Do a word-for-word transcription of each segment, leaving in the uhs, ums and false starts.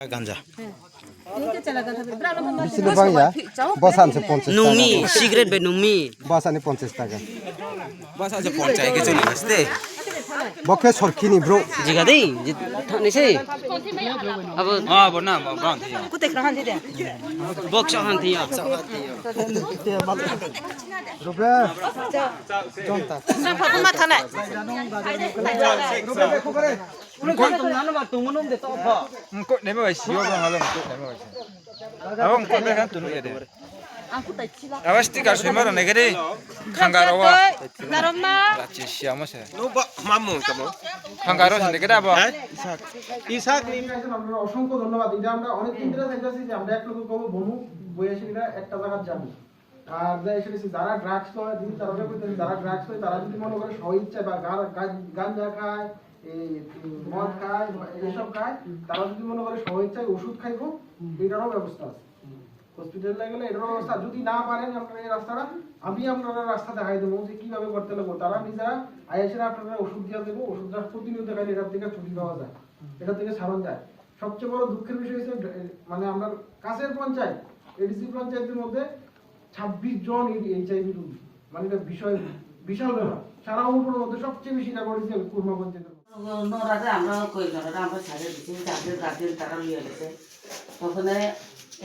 Ganja. Bisi no bang ya. Bosang se ponchas taka. Nungmi, cigarette bai nungmi. Bosang ni ponchas taka. Bosang se ponchas ke chini haste. Bo khe sorkini bro. Jiga dei, ji-, thani se. Abo. Ah, bo na, bo, bo, thai. Kutai khra han de. Bok sa han thai ya. Rupe. Jonta. Sa pha ma thana. Rupe, khobore. Mkot nema bai sio bang alo mkot nema bai sio. Abo mkot de kan tunu ya de. Abo sticker soima rao nai khe de. Khanga rao wa. Lachi siamo se. No ba mamu kamo. Khanga rao se nai khe de abo. Isak. Isak ni. আপনারা অসংখ্য ধন্যবাদ। এটা আমরা অনেক দিন ধরে চাইতেছি যে আমরা এক লগে কবে বনু বইয়া সেটা একটা জায়গায় যাবো। আর যাই সেটা হচ্ছে যারা ড্রাগস লয়, যদি তারা কইতে যারা ড্রাগস লয়, তারা যদি মনে করে স্বইচ্ছায় বা গা-, গা-, গাঞ্জা খায়, এই, উম, মদ খায়, বা এইসব খায়, তারা যদি মনে করে স্বইচ্ছায় ওষুধ খাইবো, এটারও ব্যবস্থা আছে। হসপিটালে গেলে এটারও ব্যবস্থা। যদি না পারেন আপনারা এই রাস্তাটা, আমি আপনারা রাস্তা দেখাই দেবো যে কিভাবে করতে লাগবো। তারা নিজেরা আইসে আপনারা ওষুধ দিয়ে দেবো, ওষুধটা প্রতিনিয়ত খাইলে এটার থেকে ছুটি পাওয়া যায়, এটার থেকে ছাড়ন যায়। সবচেয়ে বড় দুঃখের বিষয় হচ্ছে, এ, মানে, আমরা কাছের পঞ্চায়েত, এডিসি পঞ্চায়েতের মধ্যে ছাব্বিশ জন এই এইচআইভি রোগী। মানে, এটা বিষয়, বিশাল ব্যাপার। সারা অনুপুরের মধ্যে সবচেয়ে বেশি এটা ঘটেছে কুরমা পঞ্চায়েতের মধ্যে। ওনারা যে আমরা কই, ওনারা আমরা ছাড়িয়ে দিচ্ছি, যাদের গার্জিয়ান তারা লিয়ে গেছে। তখন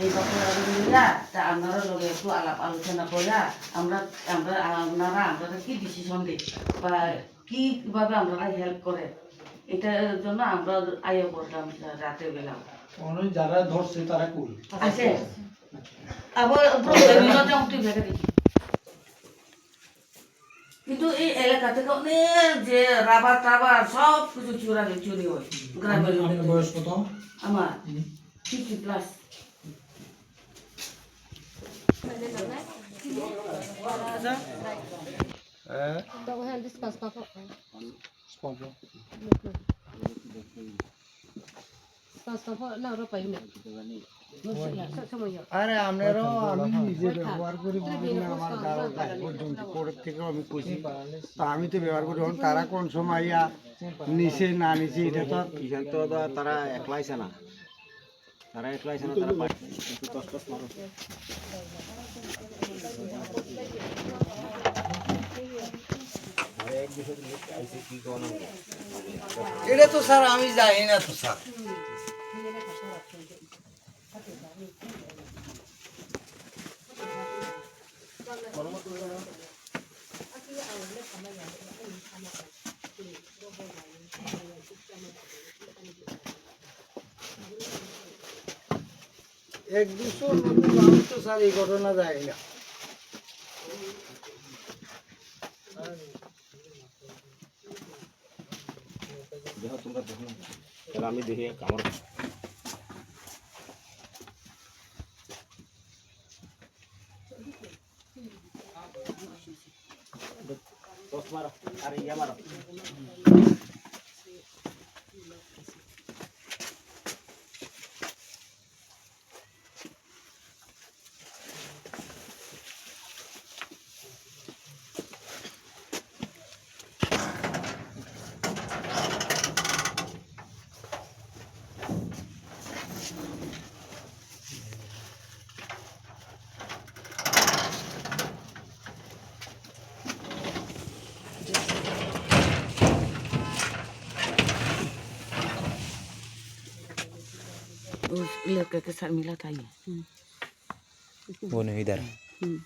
এই ব্যাপারে আমি নিয়ে, তা আপনারা লগে একটু আলাপ আলোচনা করে, আমরা, আমরা, আপনারা, আমরা কি ডিসিশন দিই বা কিভাবে আপনারা হেল্প করে, এটার জন্য আমরা আইয়া পড়লাম রাতের বেলা। ওই যারা ধরছে তারা কই? আছে। আবার প্রবলেম হলো যে তুই ভেবে দেখি। কিন্তু এই এলাকা থেকে অনেক যে রাবার টাবার সব কিছু চুরা, চুরি হয় গ্রামের মধ্যে। আপনার বয়স কত? আমার হুম। Fifty plus. হ্যাঁ? আরে, আমরাও, আমি নিজে ব্যবহার করি, বিভিন্ন আমার গাঁও যায় পর্যন্ত, পরের থেকেও আমি কইছি। তা আমি তো ব্যবহার করি, এখন তারা কোন সময় আইয়া নিছে না নিছে, এটা তো আর এখানে তো আবার তারা একলা আইছে না। তারা একলা আইছে না, তারা পাঁচ, কিন্তু দশ দশ মানুষ। এটা তো স্যার আমি জানি না তো স্যার। এক দুশো নতুন মানুষ তো স্যার এই ঘটনা যায় না। দেখো তোমরা দেখো না। তাহলে আমি দেখি আমার দশ বারো, আরে ইয়া বারো। Uy, leka ke sar mila thaye. Hmm. Bo ni hidar. Hmm.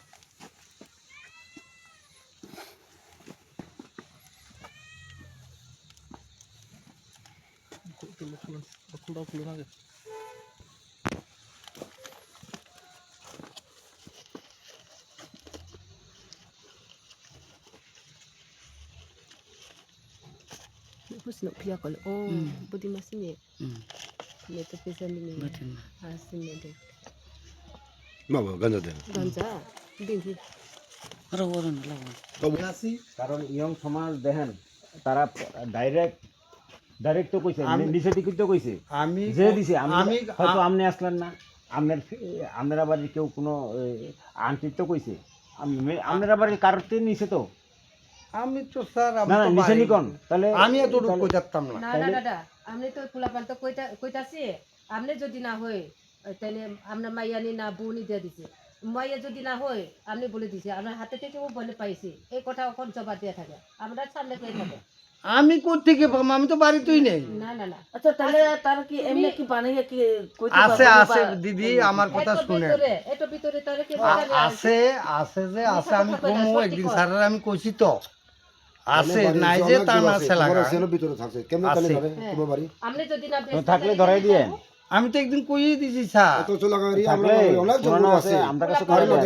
Bus no pia kol. Oh, hmm. Budi masini. Hmm. Ini tu pisa ni. Betul. Asini de. Mama, ganja de. Ganja. Binghi. Oro, oro na lawan. Kamu nasi? কারণ ইয়ং সমাজ দেখেন, তারা direct, direct তো কইছে, আমি, নি-, নিষেধ তো কইছে। আমি, যে দিছে, আমি, আমি, হয়তো আ- আপনি আসলেন না, আপনার, আপনারা বাড়ির কেউ কোনো, এ, আন্টির তো কইছে। আমি, আপনারা বাড়ির কারোর তো নিছে তো। আমি তো স্যার, আমি না, না, তো নিছে নি বাইরে। কোন? তাহলে, আমি এতটুকু তাহলে কই জানতাম না। না, না, তাহলে দাদা, আমি তো পোলাপান তো কইতা-, কইতাছি, আপনি যদি না হয়, তাহলে আপনার মাইয়া নি না বউ নি দিয়ে দিছে। মাইয়া যদি না হয়, আপনি বলে দিছে, আপনার হাতে থেকে ও বলে পাইছি। এই কথা এখন জবাব দিয়ে থাকে। আমরা সামনে পেয়ে থাকে। আমি কোত্থেকে পাম? আমি তো বাড়িতেই নেই। না, না, না। আচ্ছা, তাহলে তারা কি এমনি কি বানাইয়া কি কইতে আছে, পারবো না আছে, বা দিদি, আমার কথা এত শুনেন। ভিতরে, এত ভিতরে তারা কি আ-, বানাইয়া আছে? আছে, আছে যে আমি কথা কই না, কমু, সত্যি একদিন কথা। স্যারের আমি কইছি তো। আছে, নাই যে তা না আছে, ছেলা তোমার গা। আছে, এর ভিতরে থাকছে। কেমনে কানে আছে। ধরে? হ্যাঁ। তোমার বাড়ি? আপনি যদি না তো বেচতে থাকলে পারেন, ধরাই দিয়ে। আমি তো একদিন কইয়ে দিছি, স্যার। এত চুলা গাড়ি আমরা থাকলে বাঙালি অনেক জন পুরানো আছে, আছে। আমরা কাছে আমরা কইয়ে দেন।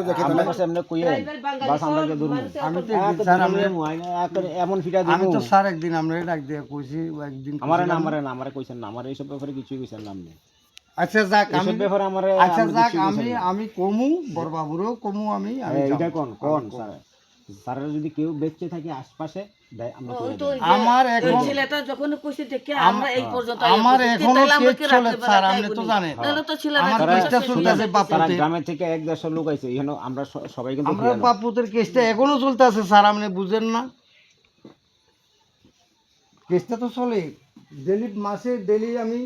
দেখে আমরা কাছে এমনি কইয়ে দেন। ড্রাইভার বাঙালি বাস আমরা সব যে দুর্মু। মানুষের আমি তো হ্যাঁ, একদিন তো স্যার, দুর্মু, আমি আ, করে এমন ফিটা আমি দিমু। তো স্যার একদিন আমরা ডাক দিয়ে কইছি, একদিন আমারে কইছিলাম। না, আমারে না, আমারে কইছেন না, আমারে এইসব ব্যাপারে কিছুই কইছেন না আপনি। আচ্ছা, যাক, এইসব আমি, ব্যাপারে আমারে আচ্ছা, আপনি যাক, কিছুই আমি, কইছেন না। আমি কমু, বড়বাবুরেও কমু আমি, আমি এ, যাবো। এটা কোন, কোন, আমি কমু। স্যার? স্যারের যদি কেউ বেঁচে থাকে আশপাশে, দেয়, আমরা ও, তুলে ওই তো দেব। ওই যে আমার ওই এখন ছেলেটা যখন কইছে যে কে আম-, আমরা এই পর্যন্ত আইয়া আমার পৌঁছেছি, এখনো তাহলে আমরা কেস কি চলে, রাতের বেলা স্যার, আপনি যাইবো তো নি? জানেন। তাহলে তো ছেলেরা আমার তারা, কেসটা চলতেছে তারা বাপুতে। গ্রামে থেকে এক দেড়শো লোক আইছে, এখানে আমরা স-, সবাই কিন্তু আমরা ফিরে আনবো। বাপুতের কেসটা এখনো চলতেছে, স্যার, আপনি বুঝেন না? কেসটা তো চলে, ডেলি, মাসে ডেলি আমি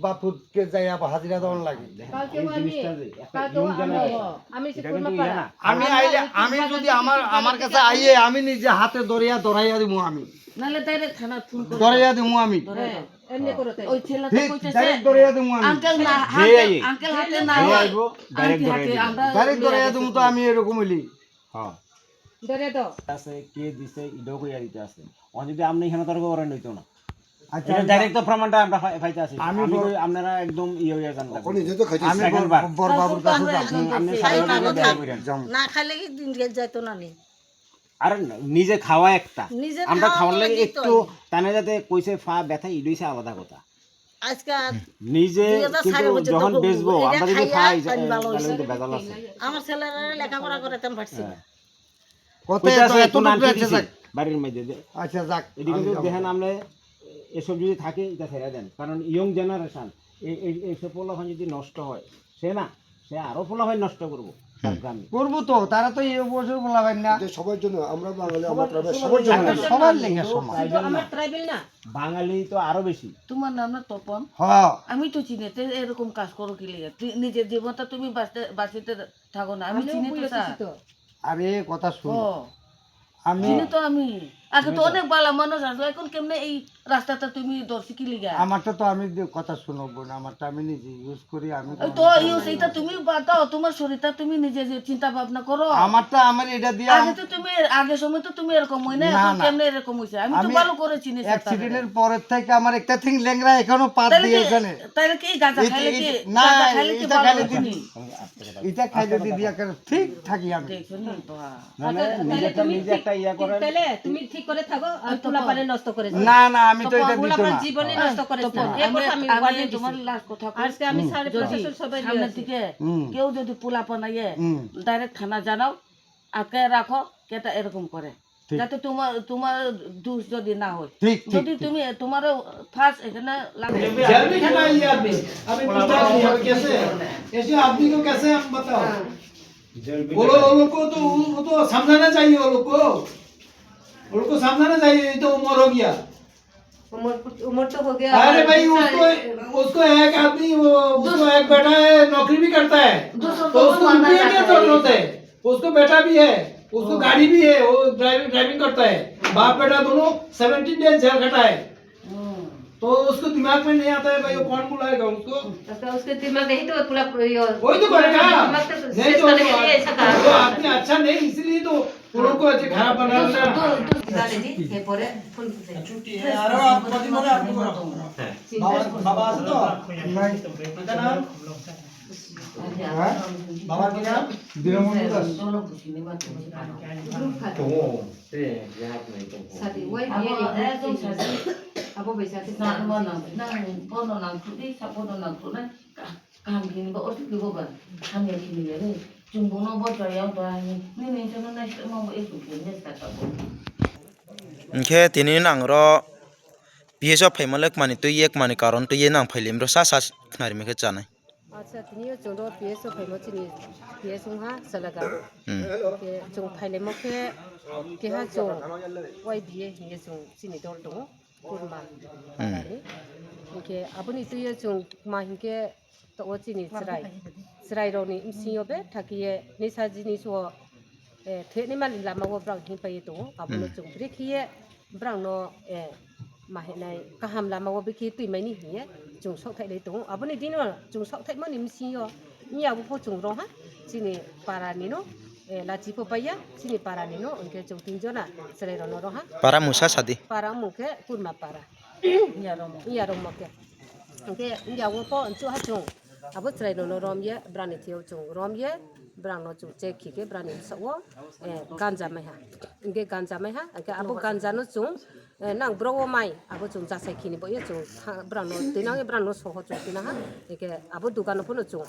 বাপুতকে যাই আবার হাজিরা দেওয়ার লাগে। কালকেও এই আমি, জিনিসটা যে একটা কালকেও ইয়ং আমি, জেনারেশন, আমি এটা কিন্তু ইয়ে না। আমি আইলে, আমি যদি আমার, আমার কাছে আইয়ে, আমি নিজে হাতে ধরিয়া, ধরাইয়া দিমু আমি। নাহলে ডাইরেক্ট থানা ফোন করে। ধরাইয়া দিমু আমি। হ্যাঁ, এমনি করো তাই। ওই ছেলেটা ঠিক, কইতেছে, ডাইরেক্ট ধরাইয়া দিমু আমি। আঙ্কেল না, যে আঙ্কেল, আইয়ে। আঙ্কেল হাতে না যে হয়। আইবো, ডাইরেক্ট আঙ্কেল ধরাইয়া হাতে দিমু। আছে। ডাইরেক্ট ধরাইয়া দিমু তো আমি এরকম হইলি। হ্যাঁ। ধরে দাও। আছে, কে দিছে, এটাও কইয়া দিতে আছে। ও যদি আপনি এখানে তর্ক করেন, হইতো না। আচ্ছা, এটা আমি ডাইরেক্ট তো প্রমাণটা আমরা পাই-, পাইতে আছি। আমি আমি বড় তো আপনারা একদম ইয়ে হইয়া যান। ওখানে নিজে তো খাইছে। আমি সেকেন্ড বড়, বার। বড় বাবুর কাছে আমরা যাবো। একজন আপনি করছি। সারা এই জীবন কাগজ খাইয়া থাকবে। বইরেন। যাবো। না খাইলে কি দিন গেল যাইতো না নি? আর নিজে খাওয়া একটা। নিজে আমরা খাওয়া খাওয়ার লাগে বলে দিত একটু হয়। তানে যাতে কইছে ফা ব্যথা ইডইছে আলাদা কথা। আজকে নিজে দুই হাজার চার কিন্তু বছর যখন তো বেচবো, এটা আমরা যদি খাইয়া খাই, তাই ভালো তাহলে হইছে। কিন্তু ভেজাল আছে। আমার ছেলেরা লেখাপড়া করাতাম পারছি না। হ্যাঁ। কত কইতে এত, আছে, এত একটু টুকরা নাম আছে কি স্যার? বাড়ির মধ্যে দে। আচ্ছা, যাক, এটা আমি কিন্তু যাবো। দেখেন, আমরা এসব যদি থাকে, এটা ছেড়ে দেন। কারণ ইয়ং জেনারেশন, এই, এই, এইসব পোলাপান যদি নষ্ট হয়, সে না, সে আরো পোলাপান নষ্ট করবো, তার গ্রামে। করবো তো, তারা তো এই বয়সের পোলাপান না। এটা সবার জন্য, আমরা বাঙালি, সবার, আমরা ট্রাইবেল, সবার সবার জন্য। জন্য। সবার লেগে সমান। শুধু আমার ট্রাইবেল না। বাঙালি তো আরো বেশি। তোমার নাম না তপন? হ্যাঁ। আমি তো চিনি, তে এরকম কাজ করো কি লেগে? তি-, নিজের জীবনটা তুমি বাঁচতে, বাঁচিতে থাকো না, আমি আমিও চিনি তো বুঝে স্যার। আছি তো। আরে কথা শুনো। ও। আমি চিনি তো আমি। আগে তো অনেক ভালো মানুষ আসলো, এখন কেমনে এই রাস্তাটা তুমি ধরছি কি লিগা? আমারটা তো আমি দে-, কথা শুনো বোন, আমারটা আমি নিজে ইউজ করি, আমি ওই তো ইউজ, এটা তুমি বাতাও, তোমার শরীরটা তুমি নিজে যে চিন্তা ভাবনা করো। আমারটা আমার এটা দিয়ে আগে আম- তো তুমি, আগের সময় তো তুমি এরকম হয় না, না, এখন না। কেমনে এরকম হইছে? আমি তো আমি ভালো করে চিনি স্যার তাদের। অ্যাক্সিডেন্টের পরের থেকে আমার একটা থিং ল্যাংড়া এখনো পাত তাহলে দিয়ে কি, এখানে। তাহলে কি গাঁজা এই যে, খাইলে এই কি, যে, না, গাঁজা খাইলে কি এটা ভালো খাইলে হয়? দিদি, এটা খাইলে দিদি একটা ঠিক থাকি আমি। দেখছো নি তো? না, না, আচ্ছা, তাহলে নিজেরটা তুমি নিজে ঠিক, একটা ইয়া করেন। তাহলে তুমি ঠিক করে থাকো, আর তো পোলাপানে নষ্ট করে দিও। না, না, আমি তো তো এটা দিত পোলাপান না। জীবনে নষ্ট করে তো দিও। এই আমি, কথা আমি আমি ওয়ার্নিং তোমার দিছি। লাস্ট কথা কই। আজকে আমি হুম। সাড়ে পাঁচ যদি বছর সবাই সামনের দিকে হুম। কেউ যদি পোলাপান আইয়ে হুম। ডাইরেক্ট থানা জানাও, আটকে রাখো, কেটা এরকম করে। ঠিক। যাতে তোমার, তোমার দোষ যদি না হয়। ঠিক, ঠিক, যদি ঠিক। তুমি, তোমার ফার্স্ট এখানে লাগে। जेल में खटा है ये आदमी। अभी पूछता नहीं है, कैसे है? ऐसे आदमी को कैसे हम बताओ? वो लोग, वो लोग को तो, वो तो समझाना चाहिए वो लोग को। वो लोग को समझाना चाहिए, ये तो उम्र हो गया। उम्र, उम्र तो हो गया। अरे भाई, उसको, उसको एक आदमी, वो, उसको एक बेटा है, नौकरी भी करता है। तो उसको रुपये की जरूरत है। उसको बेटा भी है, उसको गाड़ी भी है, वो ड्राइविंग, ड्राइविंग करता है। बाप बेटा दोनों सेवनटीन डेज जेल खटा है। तो उसको दिमाग में नहीं आता है भाई, वो कौन बुलाएगा उसको? उसका, उसके दिमाग नहीं तो पूरा, ये वही तो करेगा। दिमाग तो नहीं तो वो, ऐसा वो आदमी अच्छा नहीं, इसीलिए तो लोगों को ऐसे खराब बनाना। छुट्टी है, আর কদিন পরে আপনি করো। বাবা, বাবা আছে তো? নাই। এটা না? হ্যাঁ? বাবার কি নাম? দীনবন্ধু Das. Kaham khe ni bo ortho khe bo ba hamya khe ni ya le. Chung bo no bo chaya ba ni, nini jono nai se ma bo e khe ne sa ka bo. Hing khe tini nang ro P S o phaimo le kmani tui ye, kmani karon tui ye nang phailai ro sa sa khnari mi khe chanai. Acha, tini yo chung ro P S o phaimo chini P S ong ha Salaga. Hmm. Khe chung phailaimo khe, keha chung Y B A hing ye chung chini dol tongo. Kurma para ni. Hing khe abo ni tui yo chung ma hing khe, taoh wo chini chrai, chrai rao ni bsing yo be thakhe ye nisa jinis wo, eh, thehnaima lama wo brao hingpai ye tong ou. Abo no chung brekhe ye brao no, eh, ma hinai kaham lama wo brekhe tuimai ni hing ye chung saohthaih lai tong ou. Abo ni deing yo chung saohthaihmo ni bsing yo, miya wo pho chung rom ha, chini para ni no, eh, lachi pho pai ya, chini para ni no, hing khe chung tin jona chrai rao no rom ha. Para mung sa sa di. Para mung khe Kurma para. Iya rommo khe. Hing khe iya wo pho nchuh ha chung. Abo chrai rao no rom ye, brao ni thing yo chung rom ye, brao no chung check khe khe brao ni bsaoh wo, eh, ganja mai ha. Hing khe ganja mai ha, hing khe abo ganja no chung, eh, nang bro wo mai, abo chung jasai khe ni bo ye chung tha-, brao no tuinang ye brao no soho chung tuinang ha. Hing khe abo dukan no pho no chung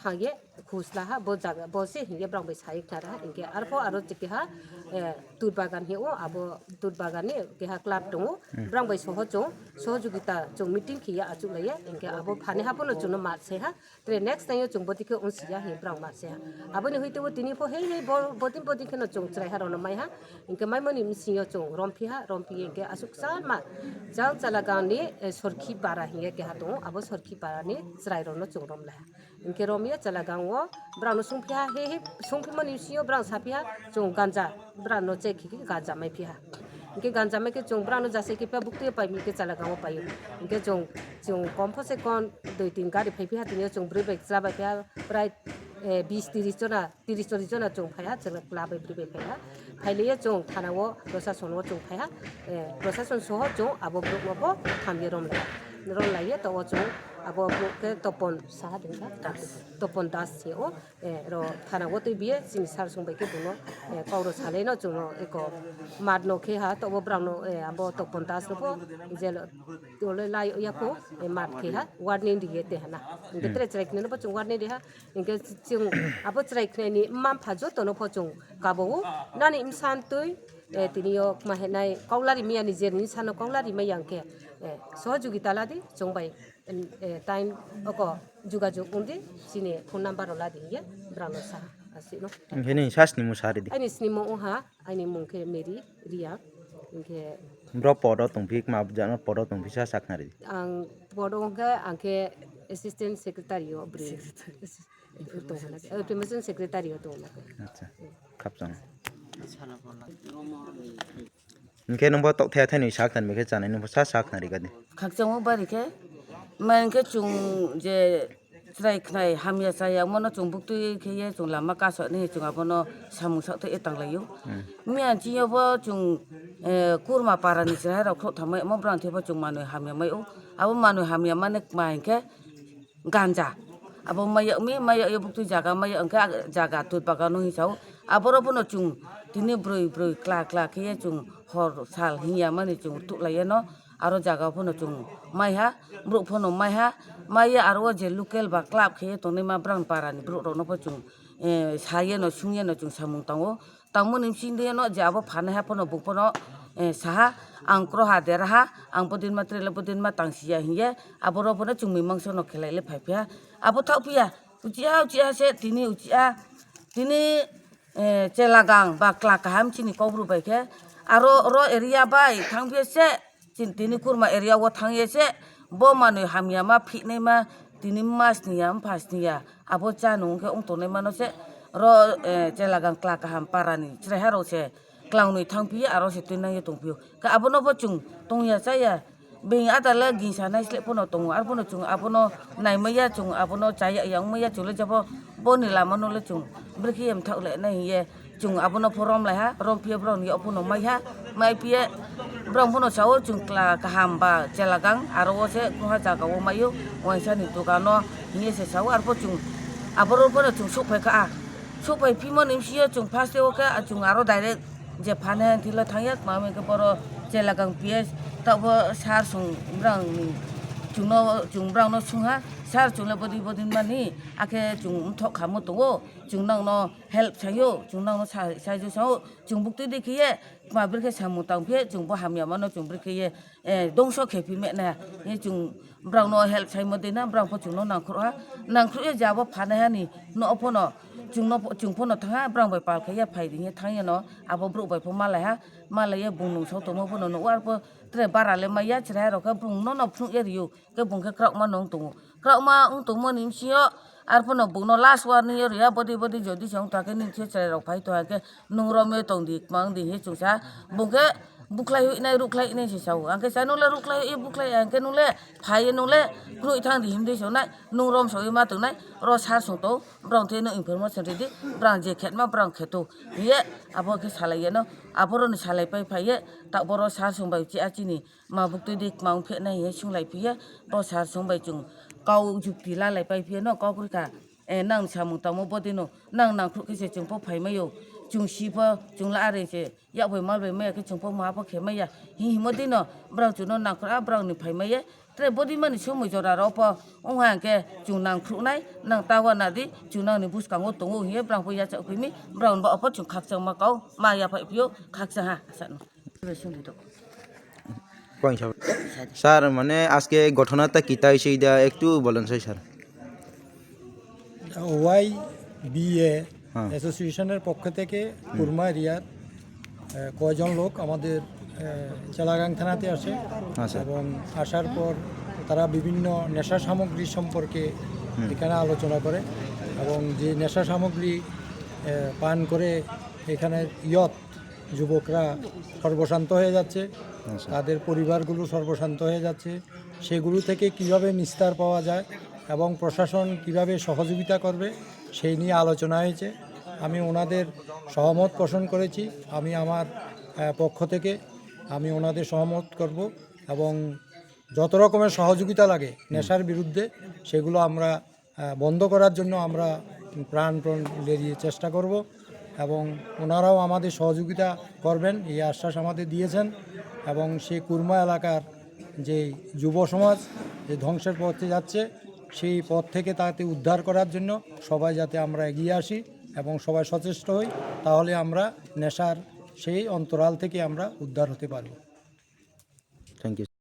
thanng ye khusla ha, bo jaga, bo se hing ye brao bai sa ye khnari ha. Hing khe arpho aro keha, eh, tut bagan hing ou, abo tut bagan ni keha club tong ou, brao bai soho chung, sohojogita chung meeting khe ye achouhlai ye, hing khe abo phanaiha pho no chung no mat se ha. Tre next time yo chung bodei khe ongsi ya hing brao mat se ha. Abo ni hoite wo tini pho hei hei bo-, bodei bodei khe no chung chraiha rao no mai ha. Hing khe maimo ni bsing yo chung romphi ha, romphi ye hing khe asuh kchalma, jang Chalagang ni, eh, Sorkhi para hing ye keha tong ou, abo Sorkhi para ni chrai rao no chung romlai ha. Hing khe rom ye Chalagang wo brao no sungphi ha, hei hei sungphimo ni bsing yo brao saphi ha, chung ganja, brao no check khe khe ganja maiphi ha. Hing khe ganja mai khe chung brao no jasai khe pha buktui yo pai mi khe Chalagang wo pai ou. Hing khe chung, chung kom pho se kom dui tin gari phaiphi ha, tini yo chung broi bai chla bai phi ha, prai, eh, bis tiris jona, tiris chollis jona chung phai ha, chung chla bai broi bai phai ha. Phailai ye chung thana wo, prosason wo chung phai ha, eh, prosason soho chung abo brouh no pho tham ye romlai ha. Romlai ye taoh wo chung abo brouh khe Topon sa ha dei ha, Topon Das hing ou, eh, ro thana wo tuibi ye chini sir song bai khe bung no, eh, kau ro salai no chung no eko mat no khe ha, taoh wo brao no, eh, abo Topon Das no pho jail wo le lai ya pho, eh, mat khe ha, warning ri ye te ha na. Hing khe tre chrai khnai no pho chung warning ri ha, hing khe chung abo chrai khnai ni mma-mpha joto no pho chung kabo ou, nani bsa tui, eh, tini yo kma hinai kaulari mai ya, ni je ni bsa no kaulari mai ya hing khe, eh, sohojogita la di, chung bai, eh, time oko jugajug ong di, chini phone number rao la di hing ye brao no sa ha, asuh no. Hing khe nini sa snimung sa ri di. Aini snimung ong ha, aini mung khe Mary Reang, hing khe. Bro pod wo tongphi, kma jano pod wo tongphi sa sa khnari di. Ang pod wo ong khe, ang khe assistant secretary yo broi. Information secretary yo tong ou. Acha, khakchang. Hing khe nung bo taoh thai thai ni sa khnari mai khe chanai nung bo sa sa khnari ka di. Khakchang wo bari khe, ma hing khe chung je chrai khnai hamya chaya mo no chung buktui khe ye chung lama kaso ni chung abo no samung saohthaih ye tanglai ou. Miya ching yo bo chung, eh, Kurma para ni chrai rao khrouh thanngmai mo brao thing pho chung manoi hamya mai ou. Abo manoi hamya mani kma hing khe ganja. Abo mai yag mi, mai yag ye buktui zaga mai yag hing khe zaga tut bagan no hing sa ou. Aboro pho no chung tini broi broi kla kla khe ye chung hor sal hing ya mani chung tuhlai ye no. Aro zaga pho no chung mai ha, brouh pho no mai ha, mai ye aro wo je local ba club khe ye tongnaima brang para ni brouh rao no pho chung, eh, sa ye no, sung ye no chung samung tang ou. Tangmo ni bsing de ye no je abo phanaiha pho no bung pho no, eh, sa ha, ang kroiha dera ha, ang bodinma tre le bodinma tangsi ya hing ye, aboro pho no chung mimangso no khelai le phaiphi ha. Abo thaohphi ya, uchih ha, uchih ha se, tini uchih ha, tini, eh, Chelagang ba kla kaham chini Kaubru bai khe, aro ro area bai thanngphi se, tini Kurma area wo thanng ye se, bo manoi hamyama phihnaima, tini mma sning ya, mpha sning ya, abo chá nung khe ong tongnaima no se, ro, eh, Chelagang kla kaham para ni chraiha rao se, klangnoi thanngphi ye, aro se tuinang ye tongphi ou. Khe abo no pho chung tong ya, chá ya, being ada le gingsa naisleh pho no tong ou, arpho no chung abo no naimai ya, chung abo no chá ya, ya ongmai ya, chung le jepho bo ni lama no le chung brekhe ye mthaoh le nai hing ye, chung abo no pho romlai ha, romphi ye brao ni yag pho no mai ha, maiphi ye brao pho no sa ou, chung kla kaham ba Chelagang, aro wo se krungha zaga wo mai ou, uaingsa ni dugan no hing ye se sa ou, arpho chung aboro pho no chung souhphai kha, souhphai phimo ni bsing yo chung first wo khe, chung aro direct je phanaiha thing le thanng ya, kma hing khe boro Chelagang P S, taoh bo sir song brang ni, chung no, chung brang no sung ha, sir chung le bodei bodei mani, akhe chung mthoh khamo tong ou, chung nang no help sai ou, chung nang no sa-, saijo sa ou, chung buktui dei khe ye, kma brekhe samung tangphi ye, chung bo hamyama no chung brekhe ye, eh, dongso khe phi me nai, ye chung brao no help saimo dei na, brao pho chung no nangkhruh ha, nangkhruh ye je abo phanaiha ni, no pho no, Chung no pho, chung pho no thanng ha, brang bai pal khe ye phai di hing ye thanng ye no, abo brouh bai pho malai ha, malai ye bung nungsao tongmo pho no nuh ou, arpho tre bara le mai ya, chrai rao khe bung no no phnuh ye ri ou, khe bung khe kraohma no ong tong ou. Kraohma ong tongmo ni bsing yo, arpho no bung no last warning ye ri ha, bodei bodei jodi se ong tong khe nini thing yo chrai rao phai tong ha khe, nung rom ye tong di, kmang di hing ye chung sa ha. Bung khe bukhlai hoih nai, ruhkhlai nai se sa ou. Ang khe sa nung le ruhkhlai hoih ye bukhlai, ang khe nung le phai ye nung le knoih thanng di him dei se nai, nung rom sao ye ma tong nai, ro sir sung tong, brao thei no information ri di, brang je khetma brang kheto hing ye, abo khe salai ye no, aboro ni salaipai phai ye, taoh boro sir sung bai chi a chini ma buktui di kmang phehnai hing ye swunglai phi ye, bo sir sung bai chung kau jukti lalaipai phi ye no, kau kroi kha, nang samung tangmo bodei no, nang nangkhruh khe se chung pho phaimai ou, chung si pho, chung la are se, yak bai mal bai mai ya khe chung pho maha pho khe mai ya, hing hingmo dei no, brao chung no nangkhruh, a brao ni phaimai ye, tre bodei mani somoi jora rao pho, ong ha hing khe chung nangkhruh nai, nang ta uana di, chung nang ni buskang wo tong ou hing ye, brao pho yachaoh phi mi, brao ni baoh pho chung khakchangma kau ma yaphaih phi ou, khakchang ha, asa no. Sir, মানে আজকে ঘটনাটা কিতা হয়েছে, এটা একটু বলেন স্যার। ওয়াইবিএ হ্যাঁ। অ্যাসোসিয়েশনের পক্ষ থেকে হুম। কুরমা এরিয়ার, আহ, কয়জন লোক আমাদের, আহ, চেলাগাং থানাতে আসে হ্যাঁ, স্যার। এবং আসার পর তারা বিভিন্ন নেশা সামগ্রী সম্পর্কে হুম। এখানে আলোচনা করে এবং যে নেশা সামগ্রী, আহ, পান করে এখানে ইয়ত যুবকরা সর্বশান্ত হয়ে যাচ্ছে, আচ্ছা। তাদের পরিবারগুলো সর্বশান্ত হয়ে যাচ্ছে, সেগুলো থেকে কিভাবে নিস্তার পাওয়া যায় এবং প্রশাসন কিভাবে সহযোগিতা করবে, সেই নিয়ে আলোচনা হয়েছে। আমি ওনাদের সহমত পোষণ করেছি। আমি আমার, আহ, পক্ষ থেকে আমি ওনাদের সহমত করব এবং যত রকমের সহযোগিতা লাগে নেশার বিরুদ্ধে, সেগুলো আমরা আহ, বন্ধ করার জন্য আমরা প্রাণপণ লেগিয়ে চেষ্টা করব এবং ওনারাও আমাদের সহযোগিতা করবেন, এই আশ্বাস আমাদের দিয়েছেন। এবং সেই কুরমা এলাকার যে যুব সমাজ যে ধ্বংসের পথে যাচ্ছে, সেই পথ থেকে তাকে উদ্ধার করার জন্য সবাই যাতে আমরা এগিয়ে আসি এবং সবাই সচেষ্ট হই, তাহলে আমরা নেশার সেই অন্তরাল থেকে আমরা উদ্ধার হতে পারব। Thank you.